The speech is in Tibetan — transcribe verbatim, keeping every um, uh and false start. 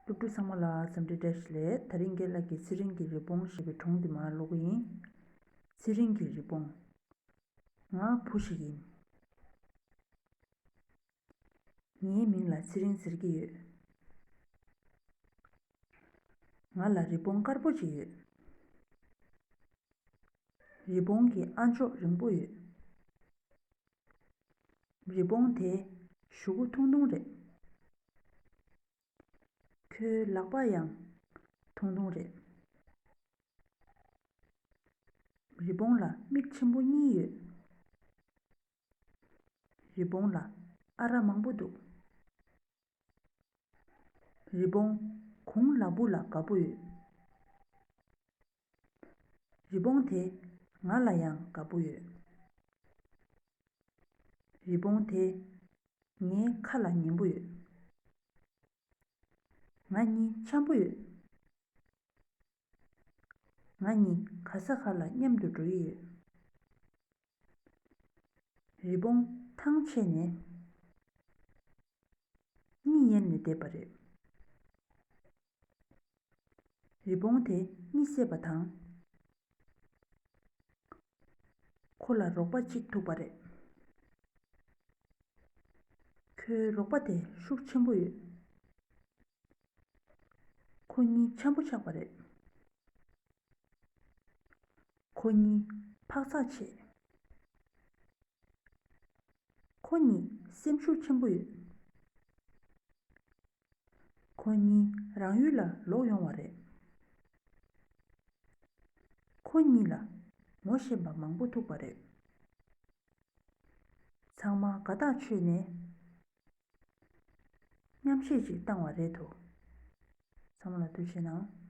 སློབ་ཕྲུག་ཚང་མ་ལ་འཚམས་འདྲི་བཀྲ་ཤིས་བདེ་ལེགས། དེ་རིང་རྒན་ལགས་ཀྱིས་ཚེ་རིང་གི་རི་བོང་ཞེས་པའི་སྒྲུང་འདི་མར་ཀློག་གི་ཡིན། ཚེ་རིང་གི་རི་བོང་། ང་བུ་ཞིག་ཡིན། ངའི་མིང་ལ་ཚེ་རིང་ཟེར་གྱི་ཡོད། ང་ལ་རི་བོང་དཀར་པོ་ཅིག་ཡོད། རི་བོང་གི་ཨ་མཆོག་རིང་པོ་ཡོད། རི་བོང་དེ་གཞུ་གུ་ཐུང་ཐུང་རེད། ཁོའི་ལག་པ་ཡང་ཐུང་ཐུང་རེད། རི་བོང་ལ་མིག་ཆེན་པོ་གཉིས་ཡོད། རི་བོང་ལ་ཨ་རག་མང་པོ་འདུག། རི་བོང་གུང་ལ་བུ་ལ་དགའ་པོ་ཡོད། རི་བོང་དེ་ང་ལ་ཡང་དགའ་པོ་ཡོད། རི་བོང་དེ་ངའི་ཁ་ལ་ཉན་པོ་ཡོད། ང་གཉིས་འཆམ་པོ་ཡོད། ང་གཉིས་ག་ས་ག་ལ་མཉམ་དུ་འགྲོ་ཡི་ཡོད། རི་བོང་ཐང་ཆད་ནས་གཉིད་ཉལ་ནས་བསྡད་པ་རེད། རི་བོང་དེ་གཉིད་སད་པ་དང་། ཁོ་ལ་རོགས་པ་གཅིག་ཐུག་པ་རེད། ཁོའི་རོགས་པ་དེ་ཤུགས་ཆེན་པོ་ཡོད། ཁོ་གཉིས་འཆམ་པོ་ཆགས་པ་རེད། ཁོ་གཉིས་འཕག་འཚག་བྱེད། ཁོ་གཉིས་སེམས་ཤུགས་ཆེན་པོ་ཡོད། ཁོ་གཉིས་རང་ཡུལ་ལ་ལོག་ཡོང་བ་རེད། ཁོ་གཉིས་ལ་ངོ་ཤེས་པ་མང་པོ་ཐུག་པ་རེད། ཚང་མ་དགའ་ཐག་ཆོད་ནས་མཉམ་གཞས་ཅིག་བཏང་བ་རེད་དོ། ཚང་མ་ལ་ཐུགས་རྗེ་གནང་།